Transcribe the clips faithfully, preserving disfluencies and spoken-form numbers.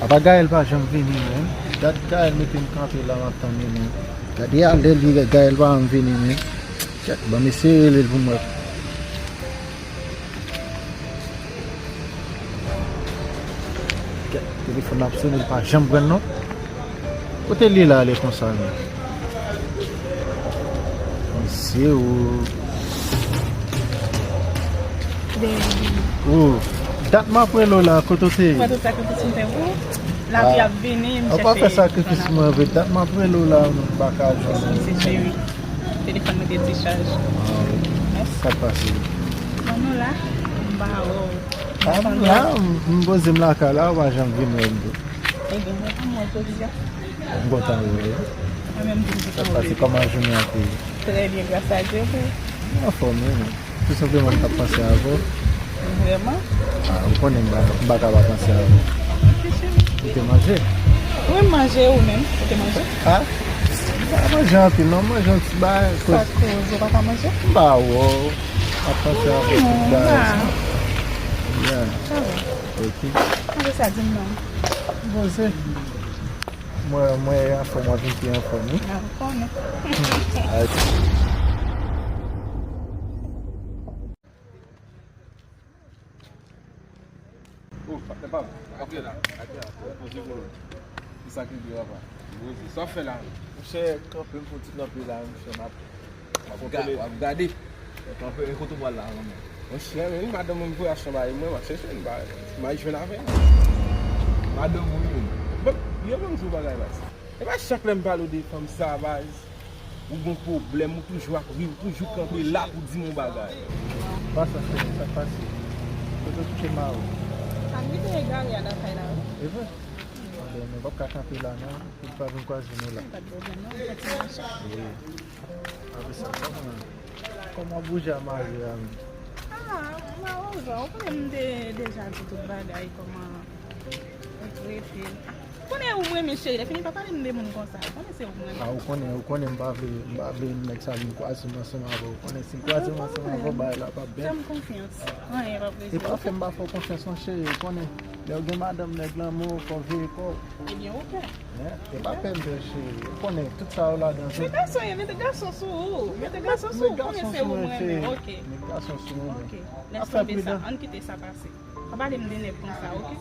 Pa Gaël pa janm vini, menm. Dat Gaël mete m kanpe la, m ap tann li, menm. Gade a lè li, Gaël pa janm vini, menm. Kèt, ban m eseye rele l pou m wè. Kèt, telefòn ap sone, li pa janm pran non. Kote li la, ale konsa, menm? Mesye, ou. Ou, dat m ap rele w la, kote w te ye? Ou wè tout sakrifis m fè pou ou? Lavi ap vini, m chèche. Ou pa fè sakrifis mwen vre. Dat m ap rele w la, m pa ka jwenn ou. Mèsi, cheri. Telefòn mwen te dichaj. Ah, wi. Mèsi. Sa k pase? Bon, nou la, m pa wè w. Ah, m la, m, m poze m lakay la, ou pa janm vin wè m tou. Ebyen, mwen pa mwen jodi a. M kontan wè w. Mwen menm tou, m kontan wè w. Sa k pase? Kòman jounen an te ye? Trè byen, gras a Dye, wi. Anfòm, wi. Tou senpleman, m t ap panse avè w. Vrèman? Ah, ou konnen m pa, m pa ka pa panse avè w. Ok, cheri. Ou te manje? Wi, m manje, ou menm? Ou te manje? Ah? M pa manje anpil, non. M manje yon ti bagay. Sa koz ou pa ka manje? M pa wè w. M ap panse avè w tout bagay sa. Yeah. Sa va. Ok. Manje sa, di m non. Poze. Mwen, mwen anfòm, mwen vin pi anfòm, wi. Ah, ou konnen. Alright. Oh, patnè pa m. Atè la, atè la. Poze pou mwen. Ki sa ki di papa? Poze. Sa w fè la? Monchè, kanpe m fè yon ti kanpe la, monchè, m ap, m ap kontwole. W ap gade. Kanpe, e kote w pral la, manman? Monchè, men madanm mwen voye achte yon bagay, mwen, m ap chèche yon bagay. M al jwenn avè l. Madanm ou, wi, men. Bon, yo menm di w bagay, baz. E pa chak lè m pale w de fanm sa, baz. Ou gon pwoblèm, ou toujou ap ri, ou toujou kanpe la pou di m yon bagay. Pa sa, sè, sa k pase? Kote w kite mari w? Sa m kite egare a lakay la, wi. E vre? Bon, nou p ap ka kanpe la, non, pou l pa vin kwaze nou la. Pa t pwoblèm, non, m fè ti mache. Wi. Apre sa, kòman, kòman bouje a mari a menm? Ah, m aranjan. Ou konnen m te deja di tout bagay, kòman ou trete l. Konnen ou m renmen, cheri. Lè fini pa pale m de moun konsa. Ou konnen se ou m renmen. Ah, ou konnen, ou konnen m pa vle, m pa vle nèg sa vin kwaze m ansanm avè w. Ou konnen si l kwaze m ansanm avè w, bagay la p ap bèl. Fè m konfyans. Anyen p ap rive. E pa fè m pa fè w konfyans non, cheri. Ou konnen, lè w gen madanm nèg lanmou, fò w veye kò w. Ebyen, oke. Hein? E pa pè m pè, cheri. Ou konnen, tout sa yo ladan. Mete gason, mete gason sou ou. Mete gason sou ou. Ou konnen se ou m renmen. Ok. Met gason sou mwen. Ok. Lès tonbe sa. Ann kite sa pase. Pa pale m de nèg konsa, oke?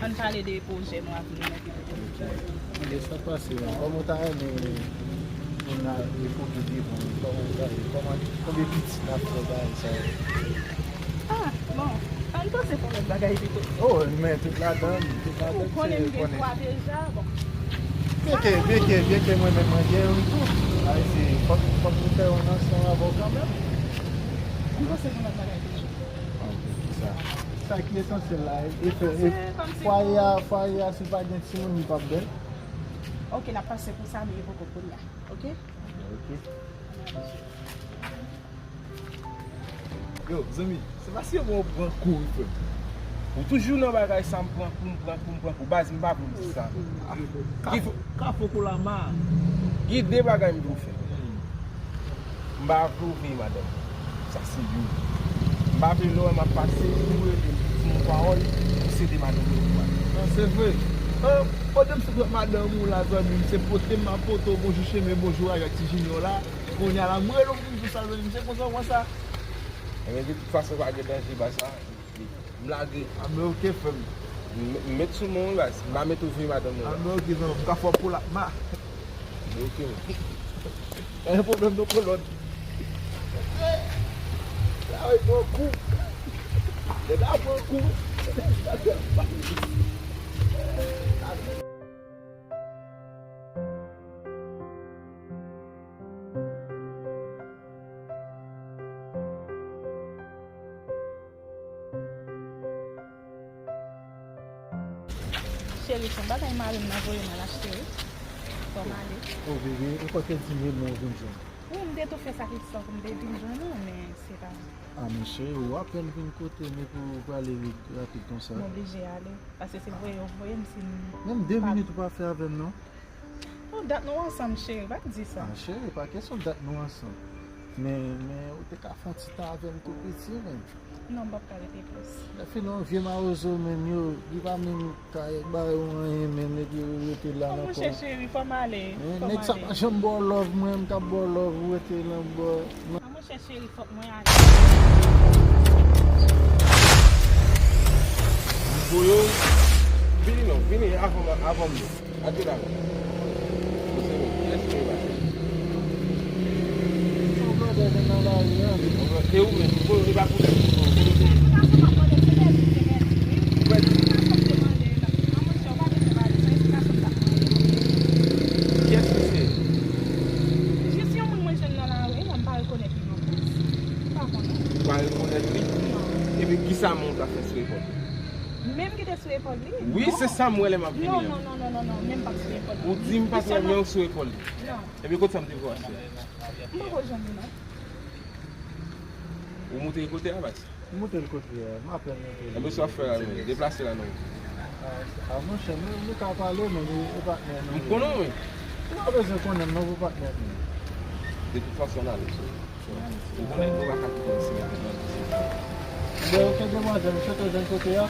Ann pale de pwojè nou avni nan ki pou. Tande sa k pase la. Kòman w ta renmen pou n al repoze devan? Kòman w ta, kòman, konbyen pitit n ap fè bagay sa yo? Ah, bon. Ann panse pou lòt bagay pito. Oh, men tout ladan, tout ladan. Ou konnen m gen twa deja, bon. Byenke, byenke, byenke mwen menm mwen gen youn tou. Ay, se, fòk, fòk nou fè youn ansanm avè w kanmenm. Ann panse pou lòt bagay pito. Ah, ok, kisa? Sa ki esansyèl la, e fè, e fwaye a, fwaye a, si pa gen timoun, li p ap bèl. Ok, n ap pase pou sa, men e poko kounye a, ok? Ok. Yo, zanmi, se pa si yo bon pran kou, wi, frè m. Ou toujou nan bagay sa, m pran kou, m pran kou, m pran kou. Baz, m pa vle w di sa. Kafou, kafou kou lama. Gen de bagay m dwe w fè. M pa vle w veye madanm. Sa se youn. M pa vle lè w wè m ap pase, pou w rele m, di m yon pawòl, pou sede madanm ou yo. Non, se vre. An, pandan m sot wè madanm ou la, zanmi m, se pote m ap pote w bonjou, chemen bonjou avèk ti Junior la. Kounye a la, m rele w pou m di w sa, zanmi m, se konsa w wè sa. Ebyen, de tout fason, pa gen danje, baz, sa. M lage. A, men oke, frè m. M, m met sou men w, baz. M pa met ou veye madanm ou. A, men oke, frè m. M ka fè w pou la, ma. Men oke, men. Pa gen pwoblèm non, kolòn. Sa yo pran kou. Nèg la pran kou. Cheri, se yon bagay mari m nan voye m al achte, wi. Fò m ale. O, bebe, ou pa te di m, men ou vin jwenn. Wi, m te tou fè sakrifis lan pou m te vin jwenn ou, men se pa. A, men cheri, ou apèn vin kote m epi ou prale rapid konsa. M oblije ale, paske se voye yo voye m si m. Menm de minit ou pa fè avè m, non? O, dat nou ansanm, cheri, pa di sa. A, cheri, pa kesyon dat nou ansanm. Men, men ou te ka fè yon ti tan avè m tou piti, men. Non, m p ap ka rete plis. Lè fini yon vye mawozo, men yo, li pa menm ka bay ou anyen, men epi ou rete la nan kò. Monchè cheri, fò m ale. Nèg sa pa janm ba w love, mwen m k ap ba w love, ou rete nan bò. Monchè cheri, fòk mwen ale. Boyo, vini non, vini avan, avan m. Ate la. Ou se menm, kiyès ki e pase? Yon blòdè vin nan lari a. E ou menm, ou e pa pou lè. Kiyès ki se? Jis yon moun mwen jwenn nan lari a, m pa rekonèt li non plis. M pa konnen. Ou pa rekonèt li? Non. Epi kisa moun ta fè sou epòl li? Menm ki te sou epòl li? Wi, se sa m wè lè m ap vini Non, an. Non, non, non, non, non, menm pa sou epòl li. Ou di m pa sou men ou sou epòl li. Non. Epi kote sa m te vwa aswè? M pa ko jwenn li non. Ou moute kote a baz? M moute l kote a, m apèn moute l. Epi sa w ap fè la menm? Deplase la non. A monchè, nou, nou ka pale, men ou patnè nou. M konnen w wi. Ou pa bezwen konnen m non pou patnè nou. De tout fason n ale. Ou konnen nou pa ka kite m si mete nan. Lè yo ke demwazèl, m chante jwenn kote a.